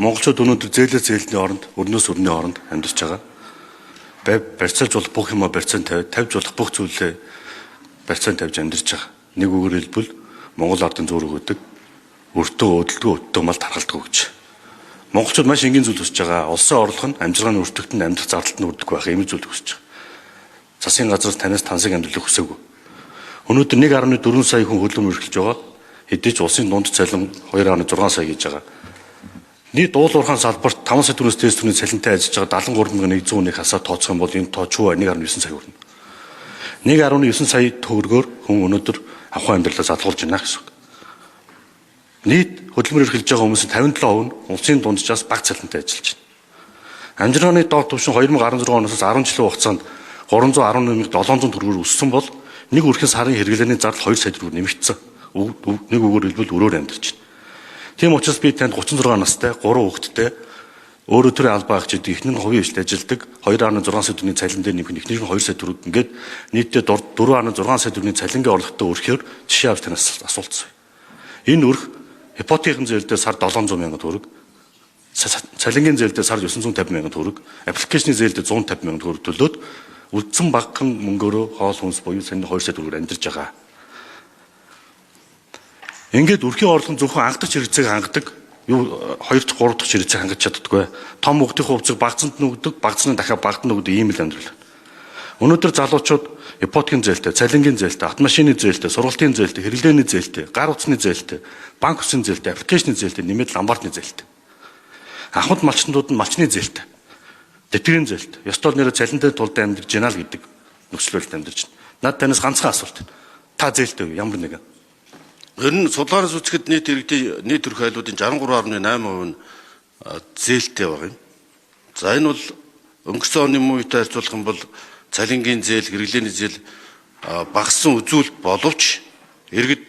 Монголчууд өнөөдөр зээлээ зээлний оронд, өрнөөс өрний оронд амьдарч байгаа. Барьцаалж болох бүх юмаа барьцаан тавиад, тавьж болох бүх зүйлээ барьцаан тавьж амьдарч байгаа. Нэг үгээр хэлбэл Монгол ардын зөөр өгдөг. Өртөө өөдөлдгөө, өттөө мал тархалдгүй гэж. Монголчууд маш энгийн зүйл хүсэж байгаа. Улсын орлого нь амжиргааны өртөгт нь амьдрах зардалд нь хүрдэг байх ийм зүйл хүсэж байгаа. Засгийн газраас танаас тансаг амьдралыг хүсээгүй. Өнөөдөр 1.4 сая хүн хөдөлмөр эрхэлж байгаа. Хэдий ч улсын дунд цалин 2.6 сая гэж байгаа. Нийт уулуурхаан салбарт 5 сая төгрөгөөс дээш төгрөгийн цалинтай ажиллаж байгаа 73,100 хүнийг хасаа тооцох юм бол энэ тоо чүү 1.9 сая хүрнэ. 1.9 сая төгрөгөөр хүн өнөөдөр авах амьдралаа залгуулж байна гэсэн үг. Нийт хөдөлмөр эрхэлж байгаа хүмүүсийн 57% нь улсын дунджаас бага цалинтай ажиллаж байна. Амжиргааны доод түвшин 2016 оноос 10 жилийн хугацаанд 311,700 төгрөгөөр өссөн бол нэг өрхийн сарын хэрэглээний зардал 2 сая төгрөг нэмэгдсэн. Нэг үгээр хэлбэл өрөөр амьдарч байна. Тийм учраас би танд 36 настай 3 хүүхэдтэй өөрөө төрийн албаа агч гэдэг эхнэр нь хувийн хвшлд ажилладаг 2.6 сая төгрөгийн цалин дээр нэмэх эхнэр нь 2 сая төгрөг ингээд нийтдээ 4.6 сая төгрөгийн цалингийн орлоготой өрхөөр жишээ авч танаас асуултсан. Энэ өрх ипотекийн зээл дээр сар 700 мянган төгрөг, цалингийн зээл дээр сар 950 мянган төгрөг, аппликейшны зээл дээр 150 мянган төгрөг төлөөд үлдсэн багахан мөнгөөрөө хоол хүнс буюу саяны 2 сая төгрөгөөр амьдарч байгаа. Ингээд өрхийн орлого нь зөвхөн анхдагч хэрэгцээг хангадаг, юу 2 дахь 3 дахь хэрэгцээг хангаж чаддаггүй. Том хүүхдийн хувцас багцанд нь өгдөг, багцны дахиад багт нь өгдөг ийм л амьдрал. Өнөөдөр залуучууд ипотекийн зээлтэй, цалингийн зээлтэй, автомашины зээлтэй, сургалтын зээлтэй, хэрэглээний зээлтэй, гар утасны зээлтэй, банк үсийн зээлтэй, аппликейшны зээлтэй, нэмээд ломбардны зээлтэй. Анхуд малчнууд нь малчны зээлтэй, тэтгэврийн зээлтэй. Ёстой нэрээ цалинтай тулд амьдарч байна л гэдэг нөхцөл байдалд амьдарч байна. Над танаас ганцхан асуулт. Та зээлтэй үү? Ямар нэгэн. Ер нь судалгаараас үзэхэд нийт иргэдийн нийт төрх айлуудын 63.8% нь зээлтэй байгаа юм. За энэ бол өнгөрсөн оны үетэй харьцуулах юм бол цалингийн зээл, хэрэглээний зээл багассан үзүүлэлт боловч иргэд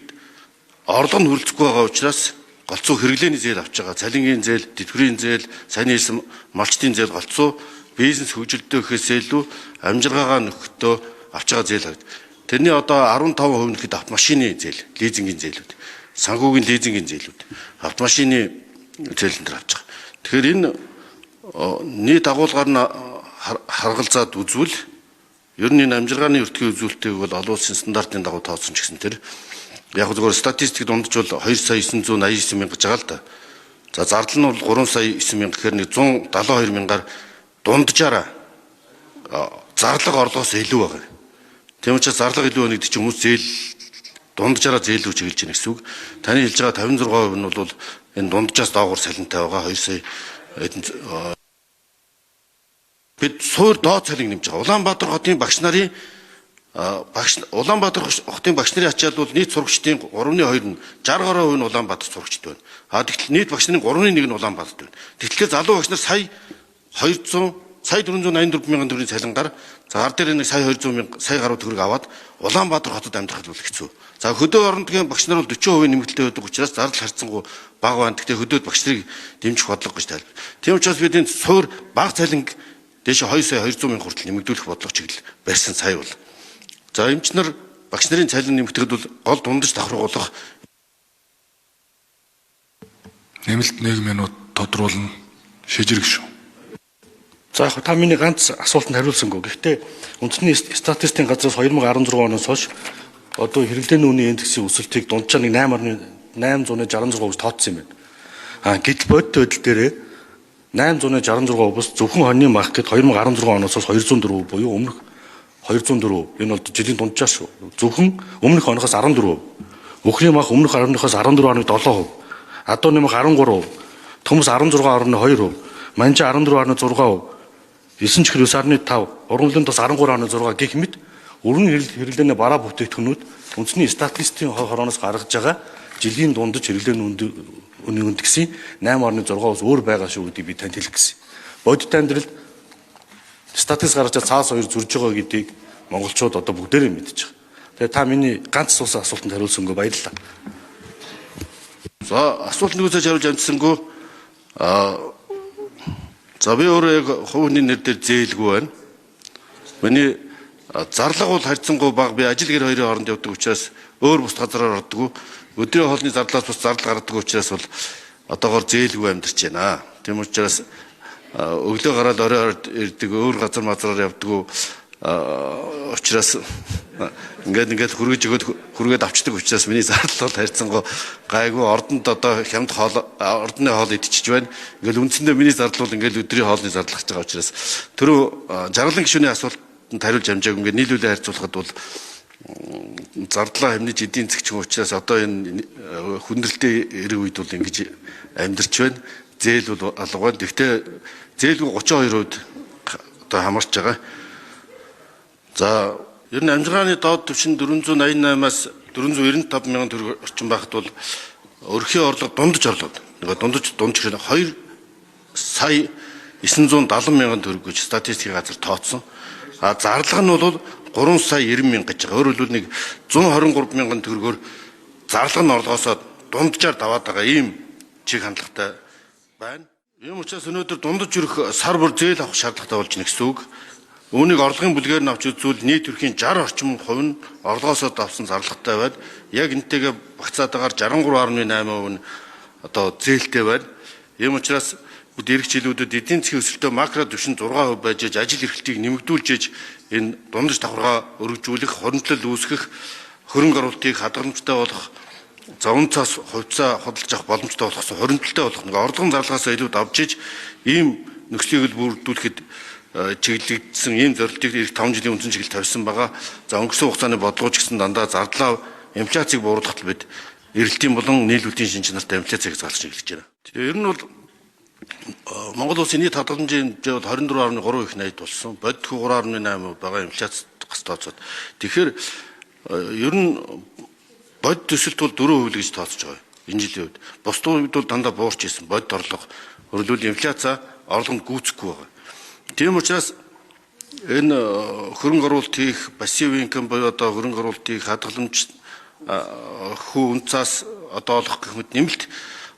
орлого нь хүрэлцэхгүй байгаа учраас голцоо хэрэглээний зээл авч байгаа. Цалингийн зээл, тэтгэврийн зээл, сайн хэлсэн малчдын зээл голцоо бизнес хөгжилдөө гэхээс илүү амжиргаагаа нөхөхдөө авч байгаа зээл харагд. Тэрний одоо 15% нь хэд автомашины зээл, лизингийн зээлүүд, санхүүгийн лизингийн зээлүүд, автомашины зээл энэ төр авч байгаа. Тэгэхээр энэ нийт агуулгаар нь харгалзаад үзвэл ер нь энэ амжиргааны өртгийн үзүүлэлтийг бол олон улсын стандартын дагуу тооцсон ч гэсэн тэр яг зөвхөн статистик дундаж бол 2 сая 989 мянга гэж байгаа л да. За зардал нь бол 3 сая 9 мянга гэхээр нэг 172 мянгаар дунджаараа зарлага орлогоос илүү байгаа. Тийм учраас зарлага илүү байна гэдэг чинь хүмүүс зээл дунджаараа зээл рүү чиглэж байна гэсэн үг. Таны хэлж байгаа 56% нь бол энэ дунджаас доогуур салинтай байгаа 2 сая бид суур доод цалин нэмж байгаа. Улаанбаатар хотын багш нарын Улаанбаатар хотын багш нарын ачаал бол нийт сурагчдын 3.2 нь 60 гаруй хувь нь Улаанбаатар сурагчд байна. А тэгтэл нийт багш нарын 3.1 нь Улаанбаатарт байна. Тэгэхээр залуу багш нар сая 200 сая 484 мянган төгрөгийн цалингаар за гар дээр нэг сая 200 мянга сая гаруй төгрөг аваад Улаанбаатар хотод амьдрах бол хэцүү. За хөдөө орон нутгийн багш нар бол 40% нэмэгдэлтэй байдаг учраас зардал харьцангуй бага байна. Гэхдээ хөдөөд багш нарыг дэмжих бодлого гэж тайлбар. Тийм учраас бид энэ суур бага цалинг дээшээ 2 сая 200 мянга хүртэл нэмэгдүүлэх бодлого чиглэл барьсан сая бол. За эмч нар багш нарын цалин нэмэгдэхэд бол гол дундаж давхаргуулах нэмэлт 1 минут тодруулна. Шижирэг шүү. За яг та миний ганц асуултанд хариулсангүй. Гэхдээ үндэсний статистикийн газраас 2016 оноос хойш одоо хэрэглээний үнийн индексийн өсөлтийг дунджаар нэг 8.866 гэж тооцсон юм байна. А гэтэл бодит байдал дээрээ 866%-аас зөвхөн хоньны мах гэд 2016 оноос хойш 204% буюу өмнөх 204%. Энэ бол жилийн дунджаар шүү. Зөвхөн өмнөх оноос 14%. Өхрийн мах өмнөх оноос 14.7%. Адууны мах 13%. Төмс 16.2%. Манжаа 14.6%. 9 чихэр 9.5, ургамлын тос 13.6 гэх мэт өргөн хэрэглээний бараа бүтээгдэхүүнүүд үндэсний статистикийн хорооноос гаргаж байгаа жилийн дундаж хэрэглээний үнийн индексийн 8.6-аас өөр байгаа шүү гэдгийг би танд хэлэх гэсэн. Бодит амьдралд статистик гаргаж цаас хоёр зурж байгаа гэдгийг монголчууд одоо бүгдээрээ мэдж байгаа. Тэгээ та миний ганц асуусан асуултанд хариулсангүй баярлалаа. За асуултанд гүйцэж хариулж амжсангүй. За би өөрөө яг хувийн нэр дээр зээлгүй байна. Миний зарлага бол харьцангуй бага. Би ажил гэр хоёрын хооронд явдаг учраас өөр бус газараар ордоггүй. Өдрийн хоолны зардлаас бус зардал гаргадаг учраас бол одоогоор зээлгүй амьдарч байна. Тийм учраас өглөө гараад орой ирдэг, өөр газар мазраар явдггүй учраас ингээд хүргэж өгөөд хүргээд авчдаг учраас миний зардал бол харьцангуй гайгүй. Ордонд одоо хямд хоол, ордны хоол идчихэж байна. Ингээл үндсэндээ миний зардал бол ингээл өдрийн хоолны зардал гэж байгаа учраас түрүү жаргалан гишүүний асуултанд хариулж амжаагүй. Ингээд нийлүүлээ харьцуулахад бол зардлаа хэмнэж эдийн засгч учраас одоо энэ хүндрэлтэй эрэг үед бол ингэж амьдарч байна. Зээл бол алга байна. Гэхдээ зээлгүй 32% одоо хамаарч байгаа. За, ер нь амжиргааны доод түвшин 488-аас 495 мянган төгрөг орчим байхад бол өрхийн орлого, дундаж орлого нөгөө дундаж 2 сая 970 мянган төгрөг гэж статистикийн газар тооцсон. А зарлага нь бол 3 сая 90 мянга гэж байгаа. Өөрөөр хэлбэл нэг 123 мянган төгрөгөөр зарлага нь орлогоосоо дунджаар даваад байгаа ийм чиг хандлагатай байна. Ийм учраас өнөөдөр дундаж өрх сар бүр зээл авах шаардлагатай болж байна гэсэн үг. Үүнийг орлогын бүлгээр нь авч үзвэл нийт төрхийн 60 орчим хувь нь орлогоосоо давсан зарлагатай байна. Яг энтэйгээ багцаатаагаар 63.8% нь одоо зээлтэй байна. Ийм учраас бид ирэх жилүүдэд эдийн засгийн өсөлтөө макро түвшинд 6% байж ажил эрхлэлтийг нэмэгдүүлж энэ дундаж давхаргаа өргөжүүлэх, хуримтлал үүсгэх, хөрөнгө оруулалтыг хадгаламжтай болох, за үн цаас хувьцаа худалдаж авах боломжтой болох, хуримтлалтай болох, нэг орлогын зарлагаас илүү давж ийм нөхцөлийг бүрдүүлэхэд чиглэгдсэн ийм зорилтыг ирэх 5 жилийн үндсэн чиглэл тавьсан байгаа. За, өнгөрсөн хугацааны бодлогооч гэсэн дандаа зардлаа инфляцийг бууруулахад бид эрэлтийн болон нийлүүлэлтийн шин чанартай инфляцийг хязгаарлах чиглэж байна. Тэгээ ер нь бол Монгол улсын нийт хадгаламжийн хэмжээ бол 24.3 их 80 болсон. Бодит хүү 3.8 байгаа инфляц гас тооцоод. Тэгэхээр ер нь бодит өсөлт бол 4% л гэж тооцож байгаа. Энэ жилийн үед. Бусдын үед бол дандаа буурч исэн. Бодит орлого. Өөрөлдвөл инфляц орлогонд гүйцэхгүй байгаа. Тийм учраас энэ хөрөнгө оруулалт хийх passive income буюу одоо хөрөнгө оруулалт хийх хадгаламж хүү үнцаас одоо олох гэх мэт нэмэлт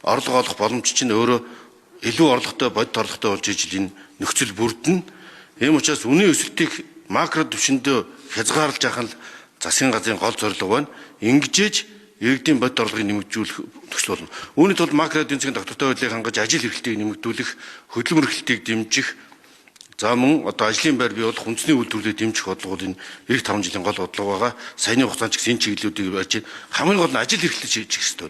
орлого олох боломж чинь өөрөө илүү орлоготой, бодит орлоготой болж ижил энэ нөхцөл бүрдэнэ. Ийм учраас үнийн өсөлтийг макро түвшиндөө хязгаарлаж явах нь засгийн газрын гол зорилго байна. Ингэжээж иргэдийн бодит орлогыг нэмэгдүүлэх нөхцөл болно. Үүний тулд макро эдийн засгийн тогтвортой байдлыг хангаж, ажил эрхлэлтийг нэмэгдүүлэх, хөдөлмөр эрхлэлтийг дэмжих, за мөн одоо ажлын байр бий болох, үндэсний үйлдвэрлэлийг дэмжих бодлого бол энэ ирэх 5 жилийн гол бодлого байгаа. Саяны хугацаанд ч гэсэн энэ чиглэлүүдийг барьж, хамгийн гол нь ажил эрхлэлт хийх ёстой.